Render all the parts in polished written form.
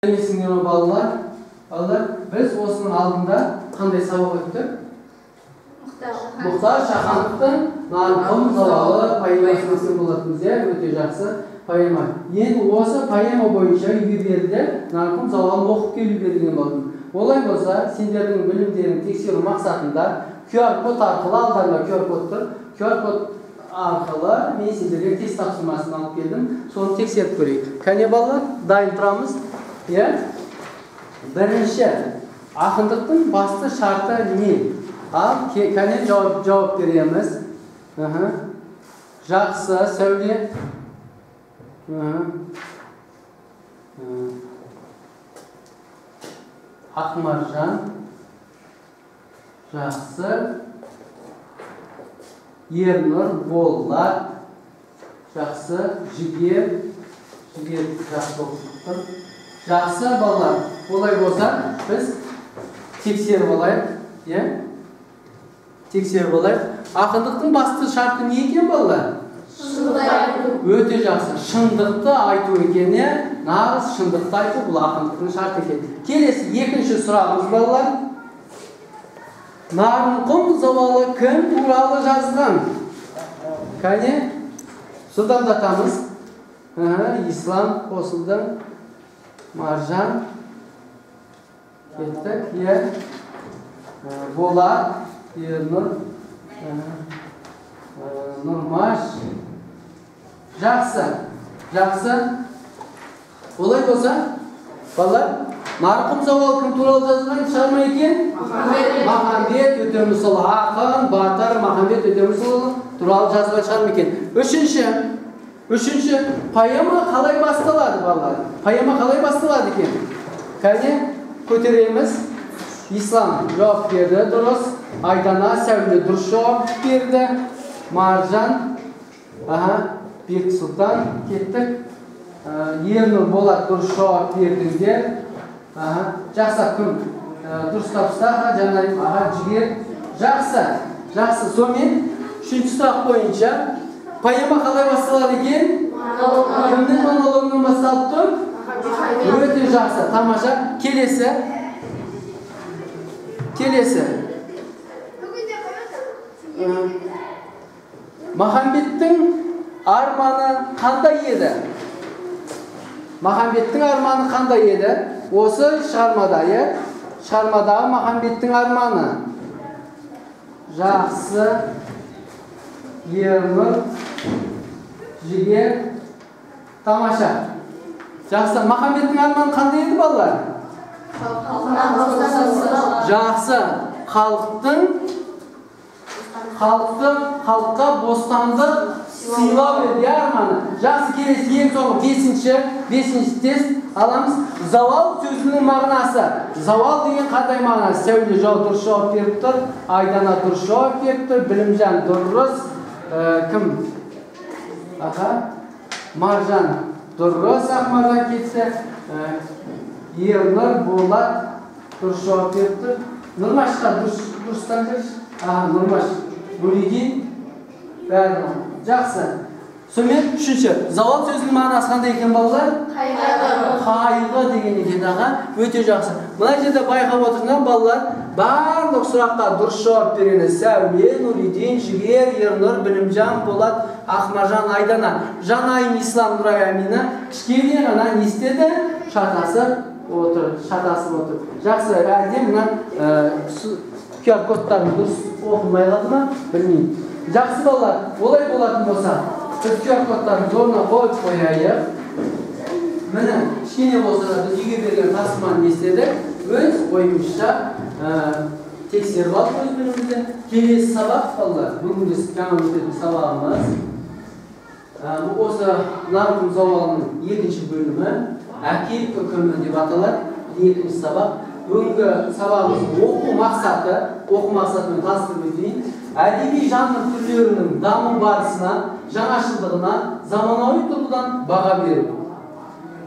Сәлеметсіңдер ме, балалар? Балалар, біз осының алдында қандай сабақ өттік? Мұхтар Шахановтың «Нарынқұм зауалы» поэмасын өткен болатынбыз, иә, өте жақсы поэма. Енді осы поэма бойынша үйге берілді, «Нарынқұм зауалын» оқып келу берілген болатын. Олай болса, сендердің білімдеріңді тексеру мақсатында QR код арқылы, алдарында QR код тұр, QR код арқылы мен сендерге тест тапсырмасын алып келдім, соны тексеріп көрейік. Кәне, балалар, дайын тұрамыз, иә? Бірінші, ақындықтың басты шарты не? Ал, кәне, жауап береміз. Жақсы, Сәуле. Ақмаржан. Жақсы. Ернұр, Болат. Жақсы. Жігер. Жігер жақсы болып тұр. Жақсы, балалар. Олай болса, біз тексеріп алайық, иә? Тексеріп алайық. Ақындықтың басты шарты не екен, балалар? Шындықты айту. Өте жақсы. Шындықты айту екен, иә? Нағыз шындықты айту бұл ақындықтың шарты екен. Келесі екінші сұрағымыз, балалар. Нарынқұм зауалы кім туралы жазылған? Кәне, жылдамдатамыз. Ислам қосылды. Маржан. Кеттік, иә. Болат, Ернұр, Нұрмаш. Жақсы, жақсы. Олай болса, балалар, Нарынқұм зауалы кім туралы жазылған шығарма екен? Махамбет Өтемісұлы, ақын, батыр Махамбет Өтемісұлы туралы жазылған шығарма екен. Үшінші, поэма қалай басталады, балалар? Поэма қалай басталады екен? Кәне, көтереміз. Ислам жауап берді, дұрыс. Айдана, Сәуле дұрыс жауап берді. Маржан, Бексұлтан, кеттік. Ернұр, Болат дұрыс жауап бердіңдер. Жақсы, кім дұрыс тапса, Жанайым, Жігер. Жақсы, жақсы. Сонымен, үшінші сұрақ бойынша поэма қалай басталады екен? Кімнің монологынан басталып тұр? Өте жақсы, тамаша. Келесі. Келесі. Махамбеттің арманы қандай еді? Махамбеттің арманы қандай еді? Осы шығармада, иә? Шығармадағы Махамбеттің арманы. Жақсы. Ернұр, Жігер, тамаша. Жақсы. Махамбеттің арманы қандай еді, балалар? Жақсы. Халыққа бостандық сыйлау еді арманы. Жақсы, келесі ең соңғы бесінші тест аламыз. Зауал сөзінің мағынасы. Зауал деген қандай мағына? Сәуле дұрыс жауап беріп тұр, Айдана дұрыс жауап беріп тұр, Білімжан дұрыс, кім? Маржан дұрыс, Ақмаржан кетті. Ернұр, Болат дұрыс жауап беріп тұр. Нұрмашқа дұрыстан берші. Нұрмаш, Нұридин, бәрі жақсы. Сонымен үшінші, зауал сөзінің мағынасы қандай екен, балалар? Қайғы. Қайғы деген екен, өте жақсы. Мына жерде байқап отырған балалар, барлық сұраққа дұрыс жауап бергені Сәуле, Нұридин, Жігер, Ернұр, Білімжан, Болат, Ақмаржан, Айдана, Жанайым, Ислам, Нұрай, Амина кішкене ғана не істеді? Шатасып отыр, шатасып отыр. Жақсы, әлде мына QR кодтарын дұрыс оқылмай қалды ма? Білмеймін. Жақсы, балалар, олай болатын болса, біз QR кодтарын орнына қойып қояйық. Міне, кішкене болса да біз үйге берген тапсырманы не істедік? Өз ойымызша тексеріп алдық өз білімімізді. Келесі сабақ, балалар, бүгінгі жаңа өтетін сабағымыз осы Нарынқұм зауалының екінші бөлімі, әке үкімі деп аталады. Екінші сабақ. Бүгінгі сабағымыздың оқу мақсаты, оқу мақсатымен таныстырып өтейін. Әдеби жанр түрлерінің даму барысына, жаңашылдығына заманауи тұрғыдан баға беру.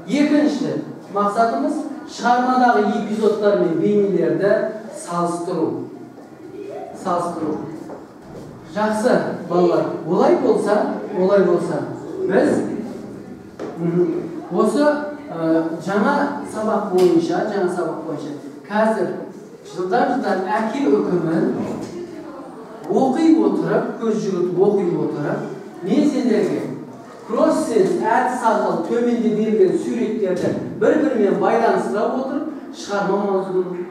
Екінші мақсатымыз шығармадағы эпизодтар мен бейнелерді салыстыру. Салыстыру. Жақсы, балалар. Олай болса, біз осы Жаңа сабақ бойынша, қазір жылдан-жылдан әке үкімін оқи отырып, көз жүгіртіп оқи отырып, мен сендерге кросс-сенс әдіс арқылы төменде берілген суреттерді бір-бірімен байланыстыра отырып, шығарма мазмұнын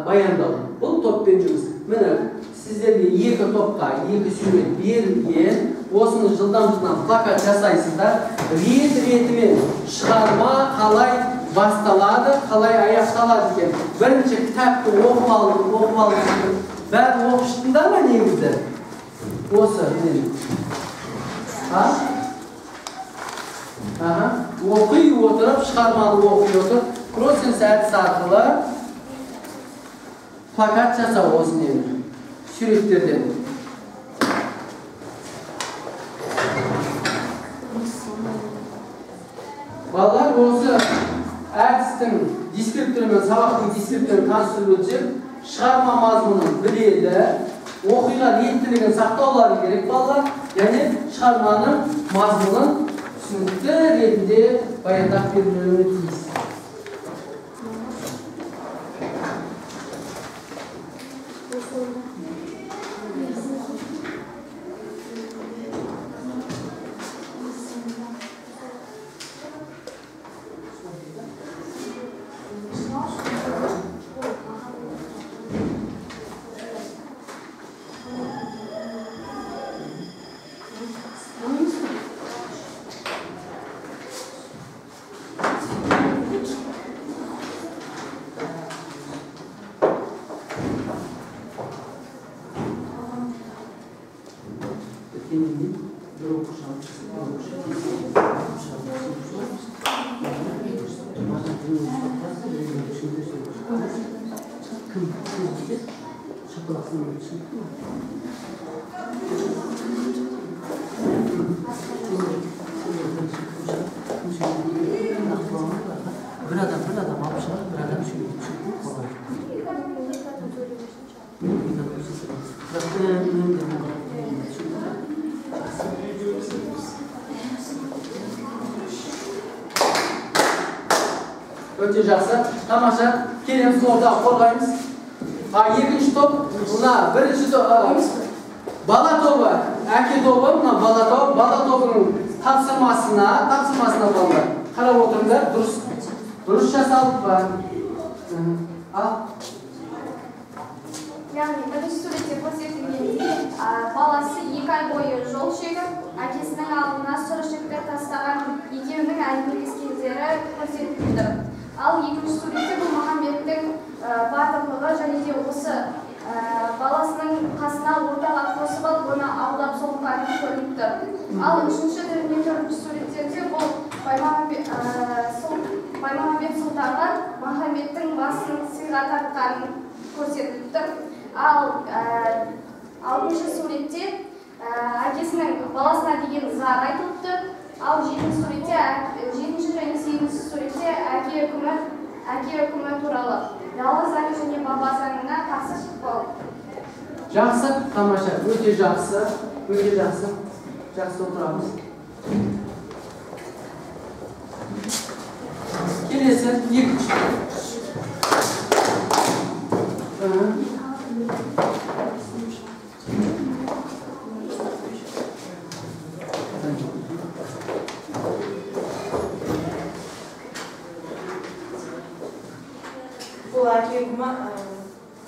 баяндау. Бұл топпен жұмыс. Міне, сіздерге екі топқа екі сурет берілген. Осыны жылдам-жылдам плакат жасайсыздар. Рет-ретімен шығарма қалай басталады, қалай аяқталады екен. Бірінші кітапты оқып алып, бәрін оқып шықтыңдар ма негізі? Осы, міне. Оқи отырып, шығарманы оқи отырып, кросс-сенс әдіс арқылы плакат жасау осы нені, суреттерден. Балалар, осы әдістің дескрипторымен, сабақтың дескрипторын таныстырып өтсек, шығарма мазмұнын біледі, оқиға реттілігін сақтаулары керек балалар, және шығарманың мазмұнын түсінікті ретінде баяндап берулері тиіс. Bir adam алып шығады, бір адам сөйлейді. Өте жақсы, тамаша. Келеміз, орта қорғаймыз. Екінші топ, мына бірінші топ, бала тобы, әке тобы, мына бала тобы, бала тобының тапсырмасына балалар қарап отырыңдар, дұрыс жасалып па? Ал. Яғни, бірінші суретте көрсетілгендей, баласы 2 ай бойы жол шегіп, әкесінің алдына сұр ішікті тастаған екеуінің әңгімелескендері көрсетілді. Ал екінші суретте бұл Махамбеттің батырлығы және де осы баласының қасына ортаға қосып алып, оны аулап соққаны көрініп тұр. Ал үшінші және төртінші суреттерде бұл Баймағамбет сұлтанға Махамбеттің басын сыйға тартқанын көрсетіліп тұр. Ал алтыншы суретте әкесінің баласына деген зар айтылып тұр. Ал жетінші және сегізінші суретте әке үкімі туралы дала заңы және баба заңына қарсы шықпау. Жақсы, тамаша, өте жақсы, өте жақсы. Жақсы отырамыз. Келесі екінші. Бұл әке үкімі,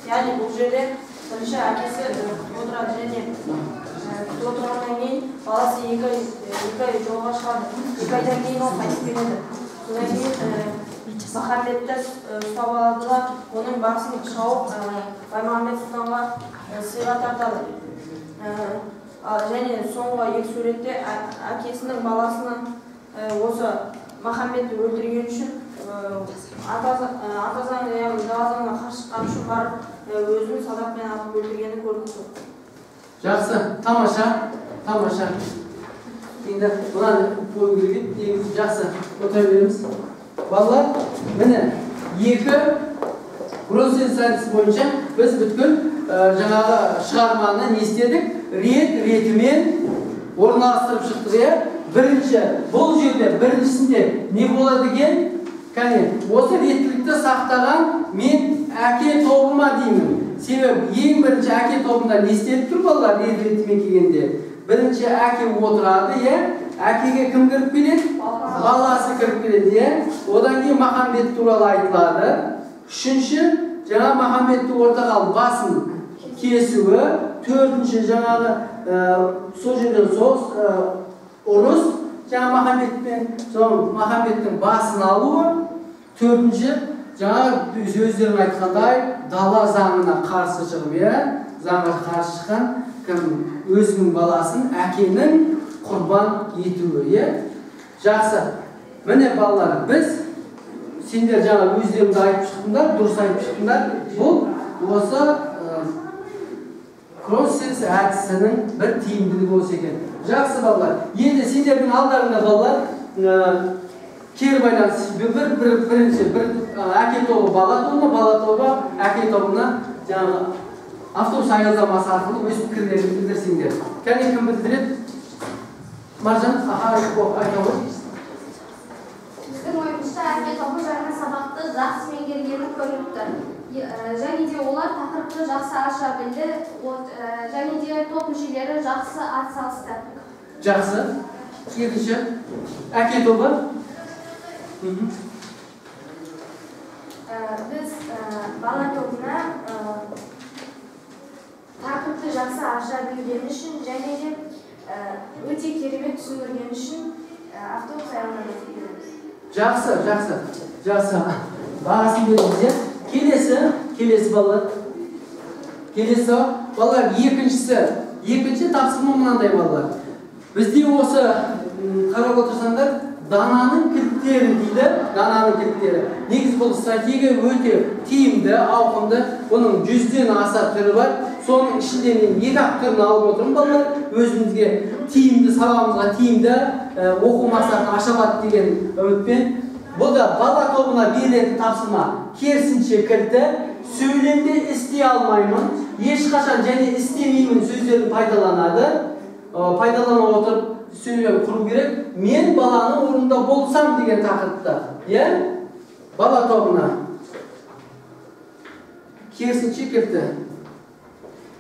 яғни бұл жерде бірінші әкесі күтіп отырады және күтіп отырғаннан кейін баласы екі ай жолға шығады. 2 айдан кейін ол қайтып келеді. Содан кейін Махамбетті ұстап алады да, оның басын шауып, Баймағамбет сұлтанға сыйға тартады. Және соңғы екі суретте әкесінің баласының осы Махамбетті өлтірген үшін ата заңы, яғни дала заңына қарсы шыққан үшін барып өзін садақпен атып өлтіргені көрініп тұр. Жақсы, тамаша, тамаша. Енді мынаны қою керек еді, негізі жақсы, отыра береміз. Балалар, міне екі кросс-сенс әдісі бойынша біз бүткіл жаңағы шығарманы не істедік? Рет-ретімен орналастырып шықтық, иә? Бірінші, бұл жерде біріншісінде не болады екен? Кәне, осы реттілікті сақтаған мен әке тобыма деймін. Себебі ең бірінші әке тобында не істеліп тұр балалар рет ретімен келгенде? Бірінші әке отырады, иә? Әкеге кім кіріп келеді? Баласы кіріп келеді, иә? Одан кейін Махамбет туралы айтылады. Үшінші, жаңа Махамбетті ортаға алып басын кесуі. Төртінші, жаңағы сол жерден соғыс, ұрыс, жаңа Махамбетпен, сол Махамбеттің басын алуы. Төртінші, жаңа өздерің айтқандай дала заңына қарсы шығып, иә? Заңға қарсы шыққан кім? Өзінің баласын әкенің құрбан етуі, иә? Жақсы. Міне балалар, біз сендер жаңа өздеріңді айтып шықтыңдар, дұрыс айтып шықтыңдар. Бұл осы кроссенс әдісінің бір тиімділігі осы екен. Жақсы балалар. Енді сендердің алдарыңда балалар кері байланыс бірінші бір әке тобы бала тобына, бала тобы әке тобына жаңағы автобус аялдамасы арқылы өз пікірлеріңді білдірсеңдер. Кәне кім білдіреді? Маржан, аха, айта ғой. Біздің ойымызша әке тобы жаңа сабақты жақсы меңгергені көрініп тұр. Және де олар тақырыпты жақсы аша білді, және де топ мүшелері жақсы атсалысты. Жақсы. Екінші, әке тобы. Біз бала тобына тақырыпты жақсы аша білгені үшін және де өте керемет түсіндіргені үшін автобус аялдамасы береміз. Жақсы, жақсы, жақсы. Бағасын береміз, Келесі, келесі балалар. Келесі балалар, екіншісі. Екінші тапсырма мынандай балалар. Бізде осы қарап отырсаңдар, дананың кілттері дейді, дананың кілттері. Негізі бұл стратегия өте тиімді, ауқымды. Бұның 100-ден аса түрі бар. Соның ішінде мен екі-ақ түрін алып отырмын балалар. Өзімізге тиімді, сабағымызға тиімді оқу мақсатын аша алады деген үмітпен. Бұл да бала тобына берілетін тапсырма. Керісінше кілті, сөйлемде істей алмаймын, ешқашан және істемеймін сөздерін пайдаланады. Пайдалана отырып сөйлем құру керек. Мен баланың орнында болсам деген тақырыпта, иә? Бала тобына. Керісінше кілті.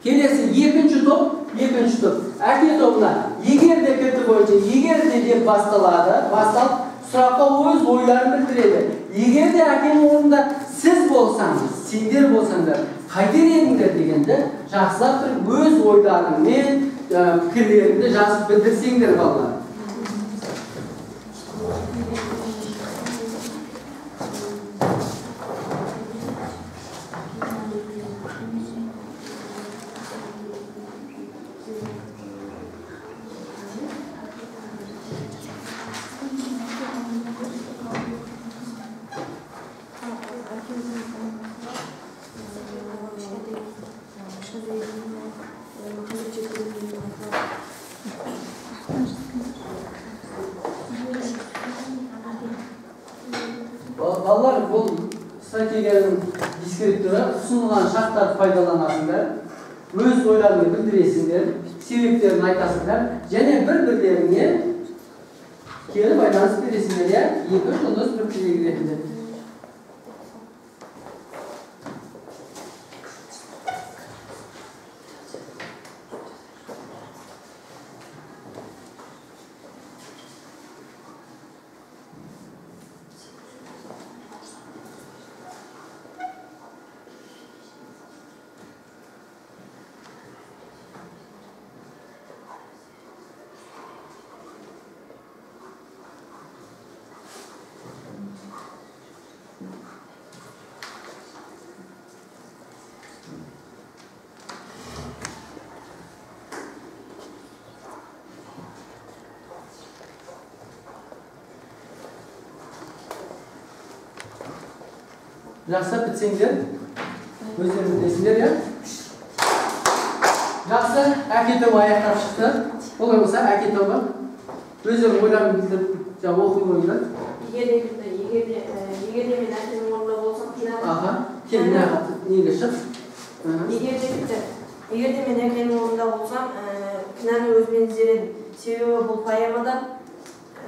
Келесі екінші топ, екінші топ. Әке тобына егер де кілті бойынша егер де деп басталады, басталып сұраққа өз ойларын білдіреді. Егер де әкенің орнында сіз болсаңыз, сендер болсаңдар, қайтер едіңдер дегенді жақсылап тұрып өз ойларыңмен, пікірлеріңді жазып білдірсеңдер балалар. Балалар, бұл стратегияның дескрипторы ұсынылған шарттарды пайдаланасыңдар, өз ойларыңды білдіресіңдер, себептерін айтасыңдар және бір-бірлеріңе кері байланыс бересіңдер, иә? Екі жұлдыз бір тілек ретінде. Жақсы, бітсеңдер, өздерің білесіңдер, иә? Жақсы, әке тобы аяқтап шықты. Олай болса, әке тобы өздерің ойларын білдіріп, жаңа оқи қойыңдар. Егер де мен әкенің орнында болсам, аха, кел, неге шық? Егер де мен әкенің орнында болсам, кінәні өзіме іздер едім. Себебі бұл поэмада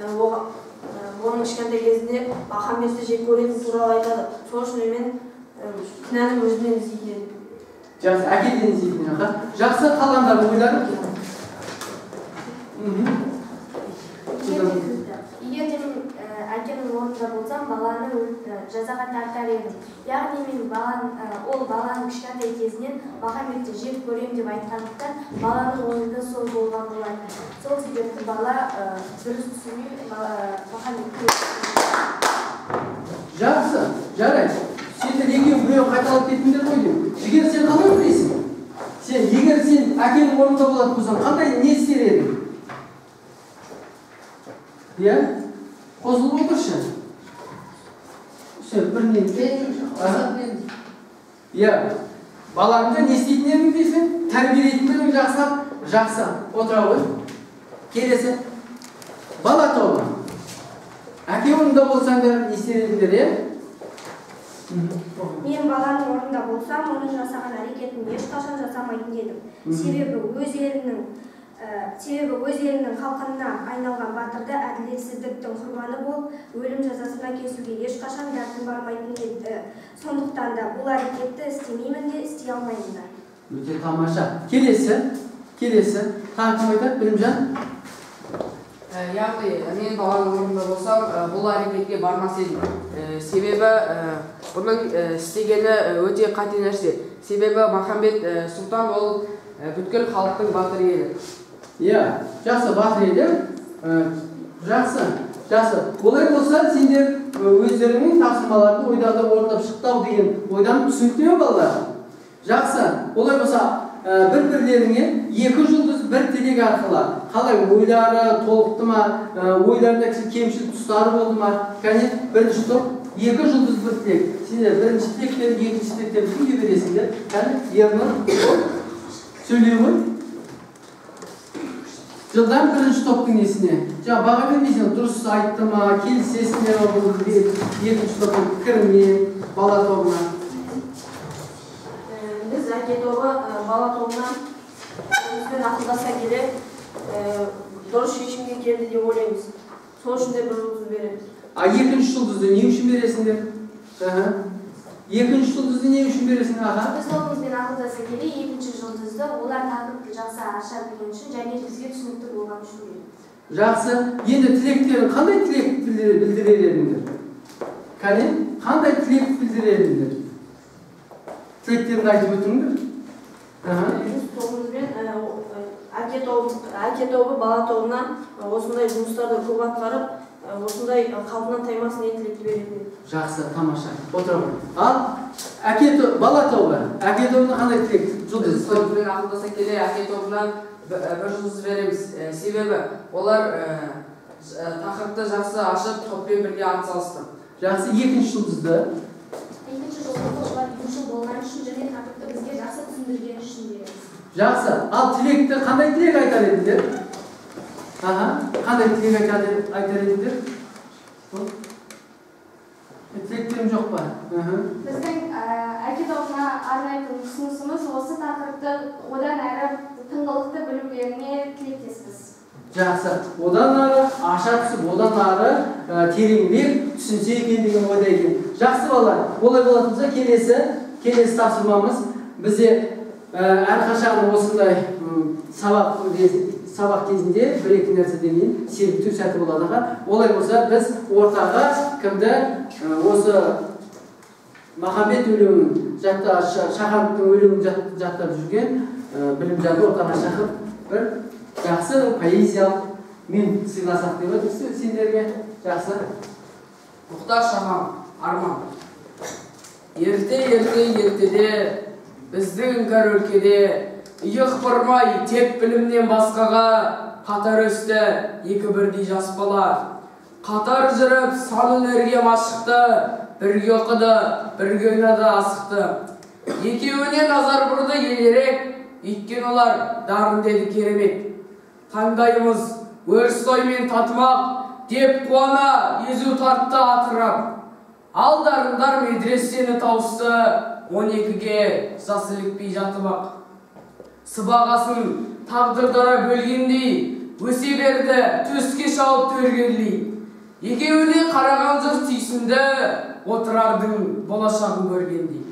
оның кішкентай кезінде Махамбетті жек көретіні туралы айтады. Сол үшін мен кінәні өзінен іздейтін едім. Жақсы, әкеден іздейтін едім. Жақсы, қалғандары ойлары? Егер де мен әкенің орнында болсам, баланы жазаға тартар едім. Яғни мен ол баланың кішкентай кезінен Махамбетті жек көрем деп айтқандықтан, баланың ойында сол болған болатын. Сол себепті бала дұрыс түсінбей Махамбетті. Жақсы, жарайды. Сендер екеуің біреу қайталап кеттіңдер ғой деймін. Жігер, сен қалай ойлайсың? Сен, егер сен әкенің орнында болатын болсаң, қандай не істер едің? Иә? Қосылып отыршы. Сен бір не? Иә. Балаңды не істейтін едің дейсің? Тәрбиелейтін едің жақсылап? Жақсы. Отыра ғой. Келесі. Бала тобы. Әке орнында болсаңдар не істер едіңдер, иә? Мен баланың орнында болсам, оның жасаған әрекетін ешқашан жасамайтын едім. Себебі өз елінің халқына айналған батырды әділетсіздіктің құрбаны болып, өлім жазасына кесуге ешқашан дәтім бармайтын еді. Сондықтан да бұл әрекетті істемеймін де, істей алмаймын да. Өте тамаша. Келесі, келесі. Тағы кім айтады? Білімжан? Яғни, мен баланың орнында болсам, бұл әрекетке бармас едім. Себебі бұның істегені өте қате нәрсе. Себебі Махамбет сұлтан ол бүткіл халықтың батыры еді. Иә, жақсы, батыр еді. Жақсы, жақсы. Олай болса, сендер өздеріңнің тапсырмаларды ойдағыдай орындап шықты-ау деген ойдан түсінікті ме, балалар? Жақсы, олай болса, бір-бірлеріңе екі жұлдыз бір тілек арқылы қалай ойлары толықты ма, ойларында кемшіл тұстары болды ма? Кәне, бірінші топ, екі жұлдыз бір тілек. Сендер бірінші тілектерді, екінші тілектерді кімге бересіңдер? Кәне, Ернұр, сөйлей ғой. Жылдам бірінші топтың несіне? Жаңа баға бермейсің, дұрыс айтты ма, келісесіңдер ма бұл екінші топтың пікірімен, бала тобына? Біз әке тобы бала тобына өзімен ақылдаса келе дұрыс шешімге келді деп ойлаймыз. Сол үшін де бір жұлдыз береміз. А екінші жұлдызды не үшін бересіңдер? Екінші жұлдызды не үшін бересіңдер? Аха. Біз тобымызбен ақылдаса келе екінші жұлдызды олар тақырыпты жақсы аша білген үшін және бізге түсінікті болған үшін береміз. Жақсы. Енді тілектерін қандай тілек білдірер едіңдер? Кәне, қандай тілек білдірер едіңдер? Тілектеріңді айтып өтіңдер. Біз тобымызбен әке тобы бала тобына осындай жұмыстарды көп атқарып, осындай қалпынан таймасын деген тілекті беретін. Жақсы, тамаша. Отыра ғой. Ал әке бала тобы, әке тобына қандай тілек? Жұлдыз. Біз тобымен ақылдаса келе әке тобына бір жұлдыз береміз. Себебі олар тақырыпты жақсы ашып, топпен бірге атсалысты. Жақсы, екінші жұлдызды. Екінші жұлдызды олар ұйымшыл болған үшін және тақырыпты бізге жақсы түсіндірген үшін береміз. Жақсы. Ал тілекті қандай тілек айтар едіңдер? Аха, қандай тілек айтар едіңдер? Тілектерім жоқ па? Біздің әке тобына арнайтын ұсынысымыз осы тақырыпты одан әрі тыңғылықты білулеріне тілектеспіз. Жақсы. Одан ары аша түсіп, одан ары тереңірек түсінсе екен деген ойда екен. Жақсы балалар, олай болатын болса, келесі тапсырмамыз бізде әрқашан осындай сабақ кезінде бір-екі нәрседен кейін сергіту сәті болады. Олай болса, біз ортаға кімді осы Махамбет өлеңін Шахановтың өлеңін жаттап жүрген Білімжанды ортаға шақырып бір жақсы поэзиялық мен сыйласақ деп отырсыз сендерге. Жақсы. Мұхтар Шаханов, Арман. Ерте, ерте, ертеде біздің іңкәр өлкеде иық бұрмай тек білімнен басқаға қатар өсті екі бірдей жас бала. Қатар жүріп сан өнерге машықты, бірге оқыды, бірге ойнады асықты. Екеуіне назар бұрды елерек, өйткені олар дарын деді керемет. Таңдайымыз өріс тоймен татымақ, деп қуана езу тартты атырап. Ал дарындар медресені тауысты, 12-ге жас ілікпей жатып-ақ. Сыбағасын тағдырдара бөлгендей, Өсе берді төске шауып төргерлей. Екеуіне қараған жұрт сүйсінді, Отырардың болашағын көргендей.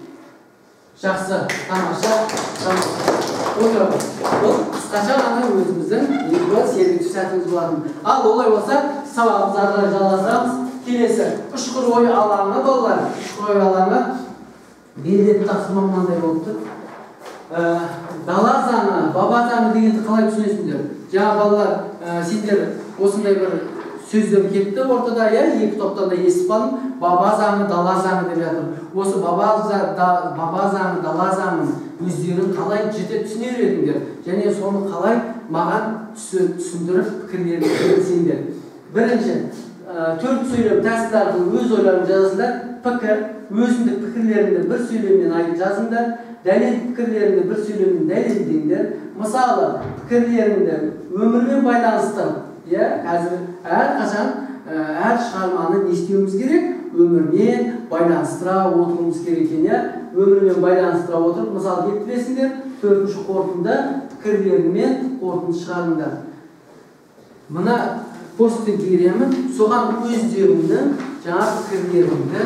Жақсы, тамаша, тамаша. Отырамыз. Бұл қысқаша ғана өзіміздің екі сергіту сәтіміз болатын. Ал олай болса, сабағымызды ары қарай жалғастырамыз. Келесі ұшқыр ой алаңы балалар. Ұшқыр ой алаңы берілетін тапсырма мынандай болып тұр. Дала заңы, баба заңы дегенді қалай түсінесіңдер? Жаңа балалар, сендер осындай бір сөздер кетті ортада, иә, екі топтан да естіп қалдым. Баба заңы, дала заңы деп жатыр. Осы баба заңы, дала заңын өздерің қалай жіті түсінер едіңдер? Және соны қалай маған түсіндіріп пікірлеріңді берсеңдер. Бірінші, төрт сөйлем тәсіл арқылы өз ойларыңды жазасыңдар. Пікір, өзіндік пікірлеріңді бір сөйлеммен айтып жазыңдар. Дәлел пікірлеріңді бір сөйлеммен дәлелдеңдер. Мысалы, пікірлеріңді өмірмен байланыстырып, иә, қазір әрқашан әр шығарманы не істеуіміз керек? Өмірмен байланыстыра отыруымыз керек екен, иә? Өмірмен байланыстыра отырып, мысал келтіресіңдер. Төртінші қорытынды пікірлеріңмен қорытынды шығарыңдар. Мына постты беремін, соған өздеріңнің жаңа пікірлеріңді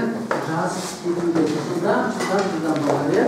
жазып кетіңдер. Жылдам, жылдам, жылдам балалар, иә?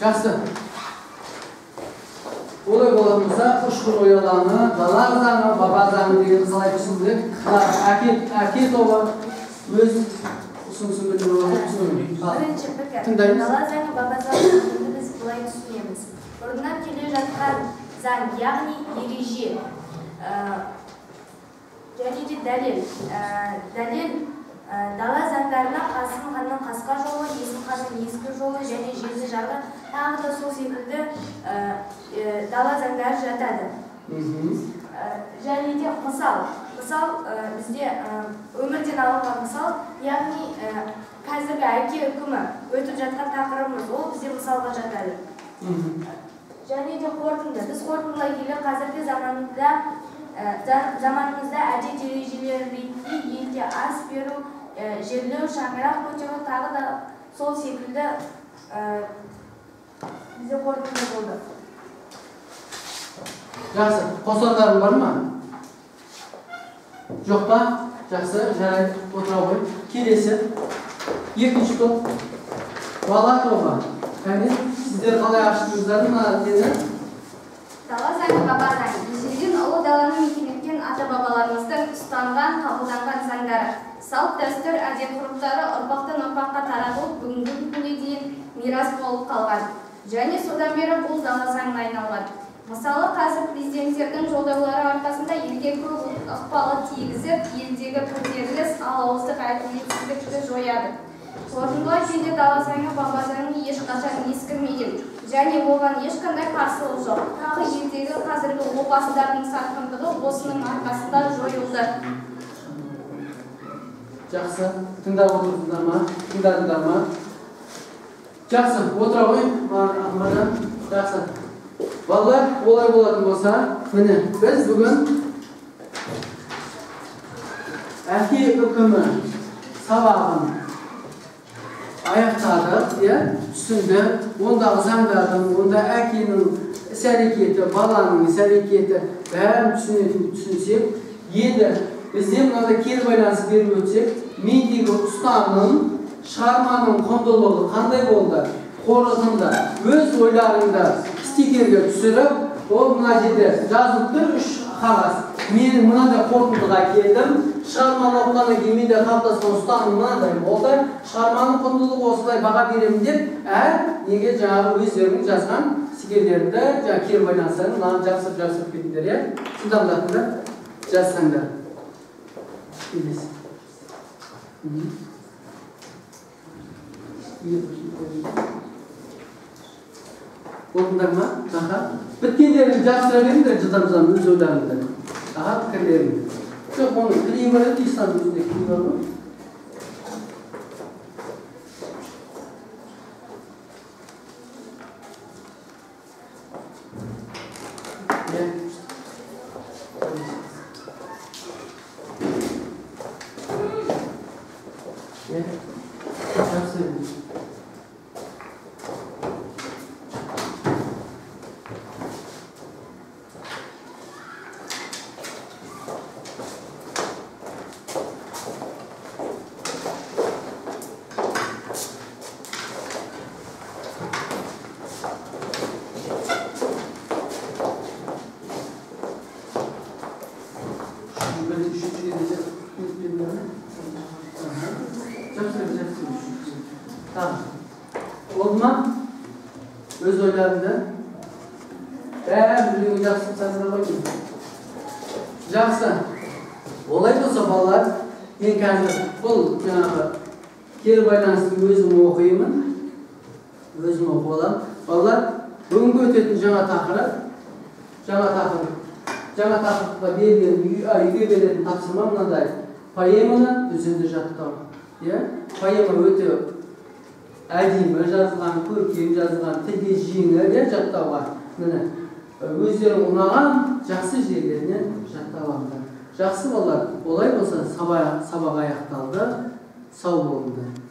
Жақсы. Олай болатын болса, ұшқыр ой алаңы, дала заңы, баба заңы деген қалай түсіндік? Әке тобы өз ұсынысын білдіріп отыр. Бірінші пікір. Тыңдаймыз. Дала заңы, баба заңы дегенді біз былай түсінеміз. Бұрыннан келе жатқан заң, яғни ереже, және де дәлел. Дәлел дала заңдарына Қасым ханның қасқа жолы, Есім ханның ескі жолы және Жезді жарғы, тағы да сол секілді дала заңдары жатады. Және де мысал. Мысал бізде өмірден алынған мысал, яғни қазіргі әке үкімі өтіп жатқан тақырыбымыз, ол бізде мысалға жатады. Және де қорытынды. Біз қорытындылай келе қазіргі заманымызда әдет ережелері ретінде елде ас беру, жерлеу, шаңырақ көтеру, тағы да сол секілді бізде қорытынды болды. Жақсы. Қосардарың бар ма? Жоқ па? Жақсы, жарайды, отыра ғой. Келесі екінші топ, бала тобы. Кәне, сіздер қалай аштыңыздар мына нені? Дала заңы, баба заңы. Ежелден ұлы даланы мекен еткен ата-бабаларымыздың ұстанған, қабылданған заңдары. Салт, дәстүр, әдет ғұрыптары ұрпақтан ұрпаққа таратылып, бүгінгі күнге дейін мирас болып қалған. Және содан бері бұл дала заңына айналған. Мысалы, қазір президенттердің жолдаулары арқасында елге көп ықпалы тигізіп, елдегі көтеріліс, алауыздық, әділетсіздікті жояды. Қорытындылай келе дала заңы, баба заңы ешқашан ескірмеген Және оған ешқандай қарсылық жоқ. Тағы елдегі қазіргі опасыздардың сатқындығы осының арқасында жойылды. Жақсы, тыңдап отырдыңдар ма? Тыңдадыңдар ма? Жақсы, отыра ғой, Ақмаржан. Жақсы. Балалар, олай болатын болса, міне, біз бүгін әке үкімі сабағын аяқтадық, иә, түсіндік. Ондағы заңдардың, онда әкенің іс-әрекеті, баланың іс-әрекеті бәрін түсінсек, енді бізде мынандай кері байланыс беріп өтсек, мендегі ұстаным, шығарманың құндылығы қандай болды? Қорытынды өз ойларыңды стикерге түсіріп, ол мына жерде жазылып тұр 3 қағаз. Мен мынандай қорытындыға келдім. Шығарманы оқығаннан кейін менде қалыптасқан ұстаным мынандай болды. Шығарманың құндылығы осылай баға беремін деп әр неге жаңағы өздерінің жазған стикерлеріңді, жаңағы кері байланыстарын мынаны жапсырып кетіңдер, иә? Жылдамдатыңдар, жазсаңдар. Келесі. Болдыңдар ма? Аха. Біткендерін жапсыра беріңдер, жылдам-жылдам өз ойларыңды. Аха, пікірлеріңді. Жоқ, оның клейі бар еді, ислам өзінде клейі бар ғой. Иә. Иә. Жапсыра беріңдер. Болды ма? Өз ойларыңды бәрін біреуге жақсы тастаңдар ғой деймін. Жақсы. Олай болса балалар, мен қазір бұл жаңағы кері байланысты өзім оқимын. Өзім оқып аламын. Балалар, бүгінгі өтетін жаңа тақырып, жаңа тақырыпқа берілген үйге берілетін тапсырма мынандай. Поэманы үзінді жаттау. Иә? Поэма өте әдемі жазылған, көркем жазылған, тілге жеңіл жаттауға. Міне, өздерің ұнаған жақсы жерлерінен жаттап алыңдар. Жақсы балалар, олай болса сабақ аяқталды. Сау болыңдар.